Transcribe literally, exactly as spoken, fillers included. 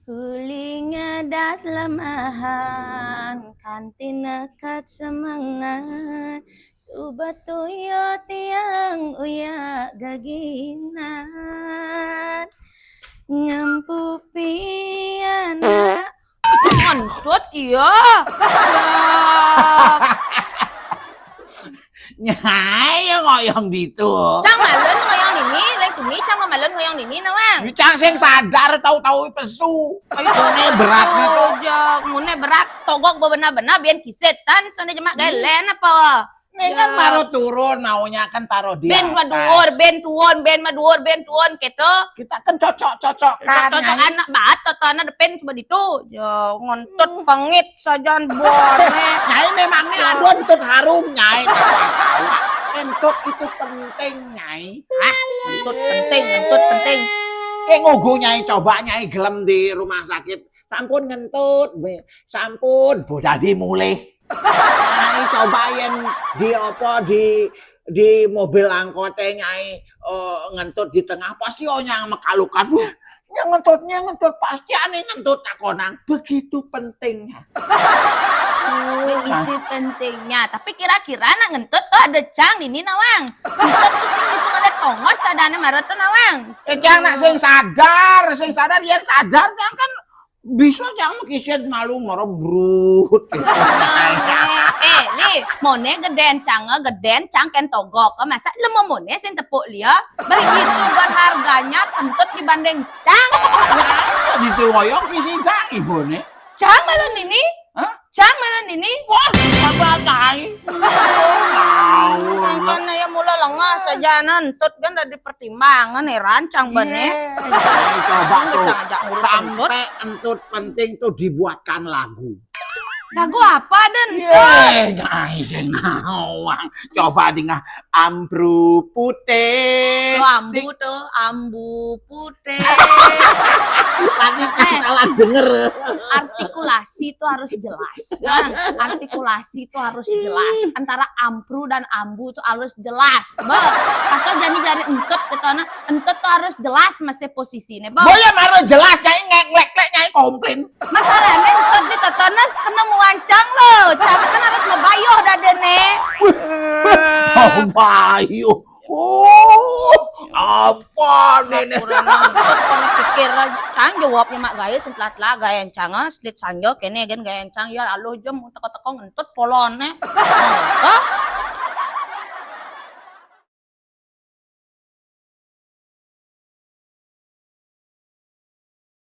Uli ngadas lemahan, kanti nekat semengan, suba tuyut tiang uyak geginan. Ngempu pianak. Ngentut, iya. Nyai ngoyong ditu. Cang malun ngoyong nini, lain kumi cang malun ngoyong nini, nawang. Cang sing sadar, tau-tau pesu. Ayo, mune berat nih tuh. Mune berat, togok bebenah-benah, bian kisetan, sana jemak gelen apa? Nih kan baru turun, maunya kan taruh di ben maduur, ben tuun, ben maduur, ben tuun, gitu. Kita kan cocok-cocok kan. Cocok anak baat, toto anak depen sebab itu. Ya, ngentut pengit sajan bone. Nyai memangnya aduh entut harum, Nyai. Entut itu penting, Nyai. Hah? Entut penting, entut penting. Eh, ngugu, Nyai, coba, Nyai, gelem di rumah sakit. Sampun ngentut, sampun bodadi mulih. Nyai coba yen di apa, di di mobil angkote Nyai, eh, ngentut di tengah, pasti onyang mekalukan. Wah, nyai ngentut, nyai ngentut, pasti ane ngentut takonang. Begitu pentingnya. Begitu pentingnya. Tapi kira-kira nak ngentut tuh ada cang ini, nawang. Ngentut tuh sing bisa ada tongos, ada ane marah tuh, nawang. Eh, cang nak sing sadar, sing sadar, yen sadar cang kan bisa cang mekisit malu merebrut. Eh, eh, Li, mone geden cang, geden cang ken togok. Masa lemo mone sing tepuk lia? Begitu berharganya kentut dibanding cang. Di ngoyong kisi dang ibone. Cang malu nini? Hah? Cang malu nini? Wah, apa kai? Kan ya mula lengah saja, nentut kan dari pertimbangan, heran cang bene. Coba tuh, sampai entut penting tuh dibuatkan lagu. Lagu apa, Den? Eh, guys, yang nawang. Coba dingah, ambu putih. Oh, ambu tuh, ambu putih. Tadi kan salah denger. Artikulasi itu harus jelas. Nah, artikulasi itu harus jelas. Antara ampru dan ambu itu harus jelas. Be, atau jadi-jadi entut gitu, nah, entut tuh harus jelas masih posisinya. Be. Boya maro jelas, Nyai, ngek lek lek, Nyai komplain. Masalahnya entut di totonas kena muancang lo. Cang kan harus mabayuh dadene. Mabayuh. Oh, apa nenek? Pikir cang jawabnya mak gaya sing telat lah, gaya cang, ah, selit sanjo kene gen gaya cang ya, aluh jem teko-teko ngentut polone. Hah?